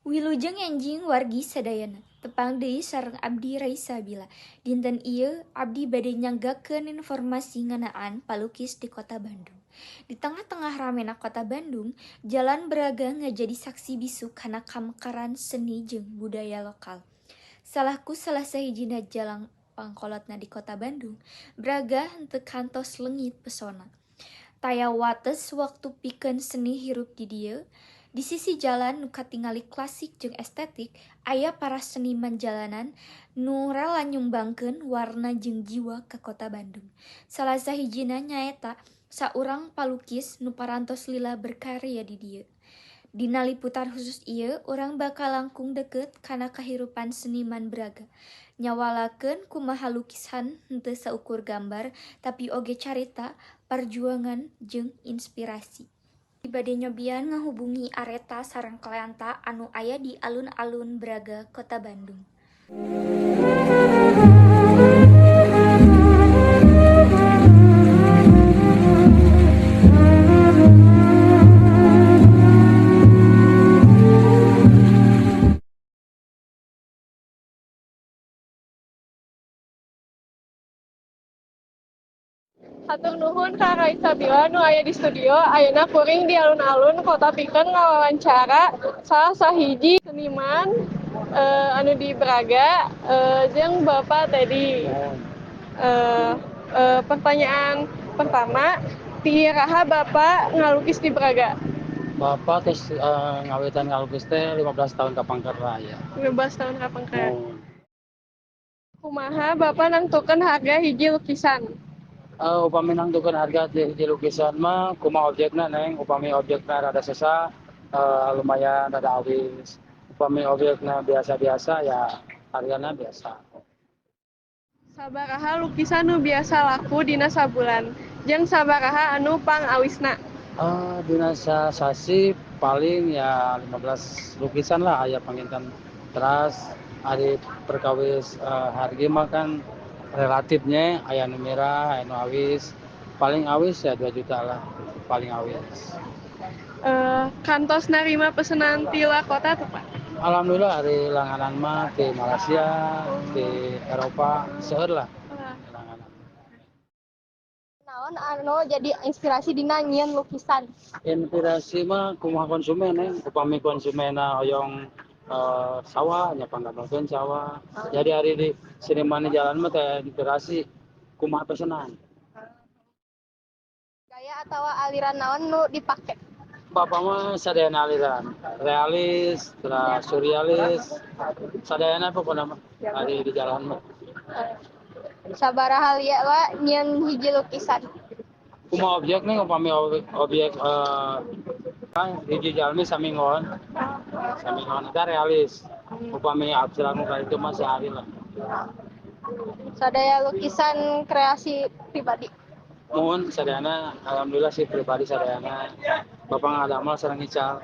Wilujeng enjing wargi sadayana, tepang deui sareng abdi Raisa Bila. Dinten ieu abdi bade nyanggakeun informasi ngeunaan palukis di Kota Bandung. Di tengah-tengah ramena Kota Bandung, Jalan Braga ngajadi saksi bisu kana kamekaran seni jeung budaya lokal. Salahku salah sahijina jalan pangkolotna di Kota Bandung, Braga henteu kantos leungit pesona. Taya wates waktu pikeun seni hirup di dieu. Di sisi jalan nu katingali klasik jeung estetik, aya para seniman jalanan nu rela nyumbangkeun warna jeung jiwa ka Kota Bandung. Salah sahijina nyaeta saurang palukis nu parantos lila berkarya di dieu. Dina liputan khusus ieu, urang bakal langkung deukeut kana kahirupan seniman Braga. Nyawalakeun kumaha lukisan henteu saukur gambar, tapi oge carita, parjuangan jeung inspirasi. Bade nyobian ngahubungi Areta sareng Kleanta anu aya di alun-alun Braga, Kota Bandung. Hatur nuhun ka Raisa Bila nu aya di studio. Ayeuna kuring di alun-alun kota pikeun ngawawancara salah sahiji seniman anu di Braga jeung Bapak Teddy. Pertanyaan pertama, ti iraha Bapak ngalukis di Braga? Bapak tos ngawitan ngalukis teh 15 tahun kapangker aya. 15 tahun kapangker. Kumaha Bapak nangtukeun harga hiji lukisan? Upami nangtukeun harga hiji lukisan mah kumaha objekna, Neng. Upami objekna rada sesah, lumayan rada awis. Upami objekna biasa-biasa, ya hargana biasa. Sabaraha lukisan nu biasa laku dina sabulan jeung sabaraha anu pangawisna? Dina sasasi paling ya 15 lukisan lah aya panginten. Teras ari perkawis harga mah kan relatifnya, aya nu mirah, aya nu awis. Paling awis ya 2 juta lah, paling awis. Kantos narima pesenan ti luar kota tuh, Pak? Alhamdulillah, ari langganan mah di Malaysia, di Eropa, seueur lah langganan. Naon anu jadi inspirasi dina nyieun lukisan? Inspirasi mah kumaha konsumen, Neng. Upami konsumenna hoyong sawah nya pangdamelkeun sawah. Jadi ari di seniman di jalan mah teh inspirasi kumaha pesenan. Gaya atau aliran naon nu dipake? Bapak mah sadayana aliran, realis, terus surrealis, sadayana pokokna mah ari di jalan mah. Sabaraha lila nyieun hiji lukisan? Kumaha objek nih, upami objek hiji jalmi saminggon, saminggon eta realis. Upami abstrak nu itu mah sehari lah. Sadaya lukisan kreasi pribadi? Muhun, sadayana alhamdulillah sih pribadi sadayana. Bapak ngadamel sareng ical.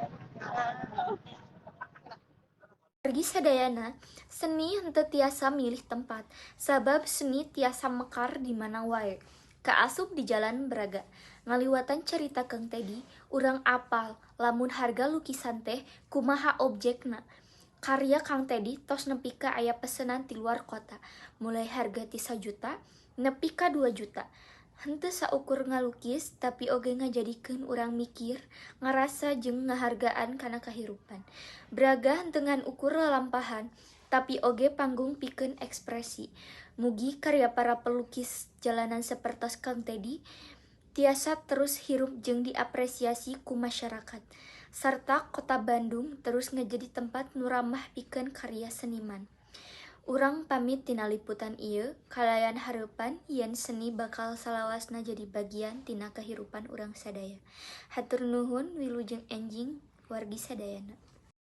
Wargi sadayana, seni henteu tiasa milih tempat, sabab seni tiasa mekar di mana wae. Kaasup di Jalan Braga. Ngaliwatan carita Kang Teddy, urang apal lamun harga lukisan teh kumaha objekna. Karya Kang Teddy tos nepi ka aya pesenan ti luar kota, mulai harga ti 1 juta nepi ka 2 juta. Henteu saukur ngalukis, tapi oge ngajadikeun urang mikir, ngarasa jeung ngahargaan kana kahirupan. Braga henteu ngan ukur lalampahan, tapi oge panggung pikeun ekspresi. Mugi karya para pelukis jalanan sapertos Kang Teddy tiasa terus hirup jeung diapresiasi ku masyarakat. Sarta Kota Bandung terus ngajadi tempat nu ramah pikeun karya seniman. Urang pamit tina liputan ieu, kalayan hareupan yen seni bakal salawasna jadi bagian tina kahirupan urang sadaya. Hatur nuhun, wilujeng enjing wargi sadayana.